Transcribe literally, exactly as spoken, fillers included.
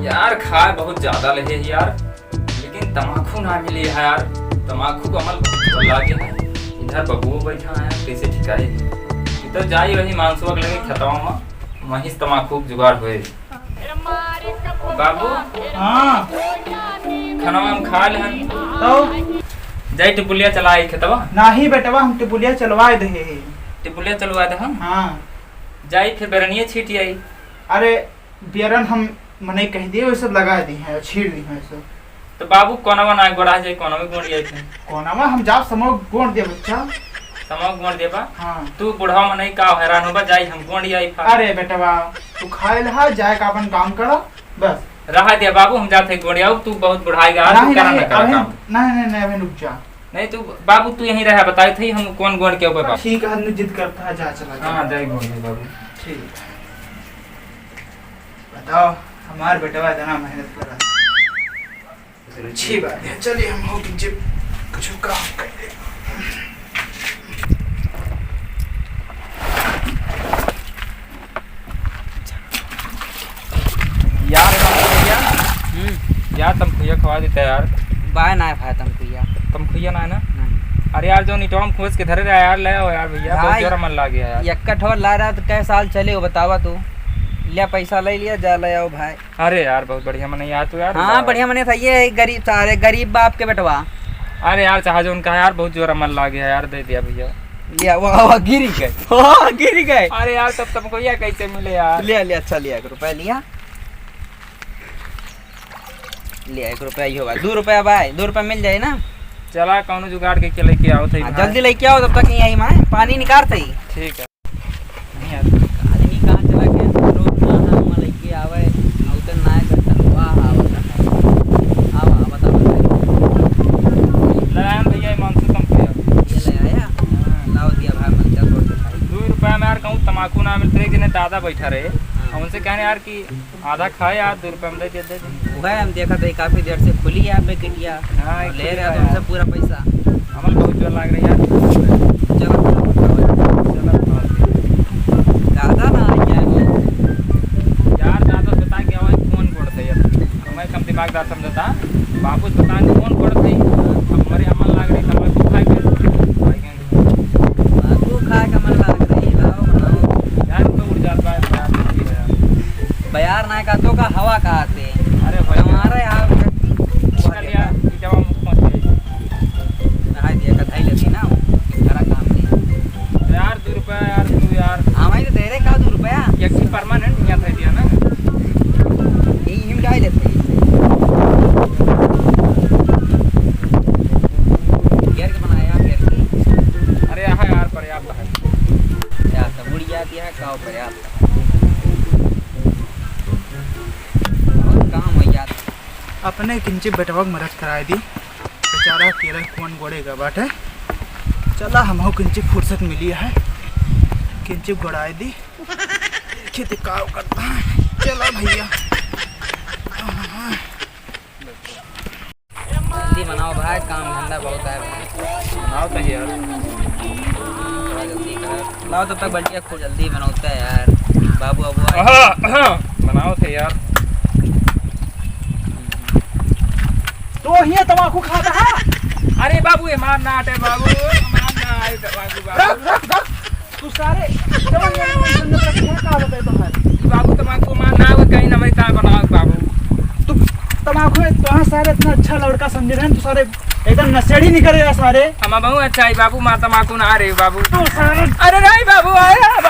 यार, खाए बहुत ज्यादा लेहे ही यार, लेकिन तमाखू ना मिली है यार। तमाखू का अमल बहुत जोर लागे है। इधर बबुओ बैठा है, कैसे ठिकाए? ई तो जाई वही मानसुआ के लगे खेतवा में, वहीं से तमाखू के जुगाड़ होए। बाबू, हाँ। खाना हम खा लेहन। तो? जाई टिपुलिया चला आई खेतवा। नाही बेटवा, हम टिपुलिया चलवाए दे ही। टिपुलिया चलवा दे हम? हाँ। जाई फिर बेरनिया छीट आई। अरे, बियरन हम मनई कह दिए, वो सब लगा दी हैं, छीड़ दी हैं सब। तो बाबू, कोनवा ना गोड़ा जाए, कोनवा गोड़ जाए थे। कोनवा हम जाब समो गोड़ दिया बच्चा। समो गोड़ देबा? हाँ। तू बुढ़वा मनई का हैरान होबा, जाई हम गोड़ जाई फा। अरे बेटवा, तू खाए लहा, जाए का अपन काम करा, बस। रहा दिया बाबू, हम जाते गोड़ जाऊ, तू बहुत बुढ़ाई गा, तू नहीं, करा नहीं, ना करा अभी काम। नहीं, नहीं, नहीं, अभी रुक जा। नहीं, तू बाबू, तू यहीं रहा, बताए थे हम कौन गोड़ के ऊपर बाबू। ठीक है, हमने जिद करता है, जा चला जा। हाँ, जाए गोड़ जाए बाबू। ठीक। बताओ, हमार बेटवा इतना मेहनत करा। अच्छी बात है, चलिए हम हो कीजिए, कुछ काम कर ले। यार, भैया, हम्म। यार, तमखुइया खवा देता यार। बाय ना भाई, तमखुइया। तमखुइया ना है ना? नहीं। अरे यार, जो निटवा में खोज के धरे रहा यार, ले आओ यार भैया, बहुत भाई, जोर मन लाग गया यार। यक्का ठोर ला रहा तो कै साल चले हो, बतावा तू। लिया, पैसा ले लिया, जा ले आओ भाई। अरे यार, बहुत बढ़िया मनई यार तू यार। हाँ, बढ़िया मनई था ये गरीब, सारे गरीब बाप के बेटवा। अरे यार, चाहे जो उनका यार, बहुत जोर मन लाग गया यार, दे दिया भैया। लिया, वाह, वाह, गिरी गए। वाह, गिरी गए। अरे यार, तब तमखुइया कैसे मिले यार? लिया, लिया, अच्छा लिया, एक रुपया लिया। लिया, एक रुपया ही होगा, दो रुपया भाई, दो रुपया मिल जाए ना। चला, कौनो जुगाड़ के, के लेके आओ थे हाँ, भाई। जल्दी लेके आओ, तब तक यहीं आई मैं पानी निकाल थे ही। ठीक है। नहीं यार। आदमी कहाँ चला गया? रोज माँ, हाँ, माँ लेके आवे, आउते ना आए, घर तक वाह, हाँ, बता। आवा, आवा, बता, बता। ले आया भैया, हिमांशु तमखुइया। ये ले आया? हाँ। लाओ दिया भाई, मलचा तोड़ के खाई। दो रुपया में यार कहूँ तमाकू ना मिलते रहे, जिन्हें दादा बैठा रहे। हाँ। हम उनसे कहने यार कि आधा खाए यार, दो रुपया में दे दे, दे दे। भाई, हम देखा था, काफी देर से खुली है पैकेटिया। हाँ, और ले रहा है तुमसे पूरा पैसा। हमारे बहुत जोर लाग रही है यार। चलो, चलो, चलो। ज्यादा ना आ गया है। यार, ज्यादा बता के आवाज कौन बोलता है यार? हमें कम दिमागदार समझता। बाबू से बता के कौन बोलता है? हमारे अमल लाग रही, हमारे को खाए के। बाबू खाए का मन लाग रही, लाओ, बनाओ। यार, तो उड़ जाता है, यार, ये है। बयार ना का तो का हवा का आते। अरे भाई। हमारे यहाँ चल यार, जब हम पहुँच गए। नहाई दिया, कथाई लेती ना, घरा काम नहीं। यार, दो रुपया यार, तू यार। हमारे तो दे रहे का दो रुपया? एक ही permanent यहाँ दे दिया ना। यही हम डाल लेते हैं। गियर के बनाया, गियर की। अरे, यहाँ यार, पर्याप्त है। यार, तो मुड़ जाती है, का पर्याप्त है। बहुत काम हो जाता। अपने किंचित बेटवा के मदद कराए दी, बेचारा अकेला कौन गोड़ेगा बाटे। चला, हमहू किंचित फुर्सत मिली है, किंचित गोड़ाए दी, खेती का करता है। चला भैया, जल्दी बनाओ भाई, काम धंधा बहुत है भाई। बनाओ तो यार। थोड़ा जल्दी करो। लाओ तब तक बल्टिया खूब जल्दी बनाओ तो यार। बाबू, बाबू आए। आहा, आहा, बनाओ तो यार। तो ये तमाकू खाता है? अरे बाबू, ये मार ना हटे बाबू, मार ना आए तमाकू बाबू। रख, रख, रख। तू सारे जवन जवन जवन जवन रखे हैं, का बताए तो है? बाबू, तमाकू मार ना आवे, कहीं ना मैं का बनाओ बाबू। तू तमाकू है, तो हाँ सारे इतना अच्छा लड़का समझे रहे, तू सारे एकदम नशेड़ी निकल गया सारे। हम बहुत अच्छा है बाबू, माँ तमाकू ना रहे बाबू। तू सारे अरे नहीं बाबू, आया।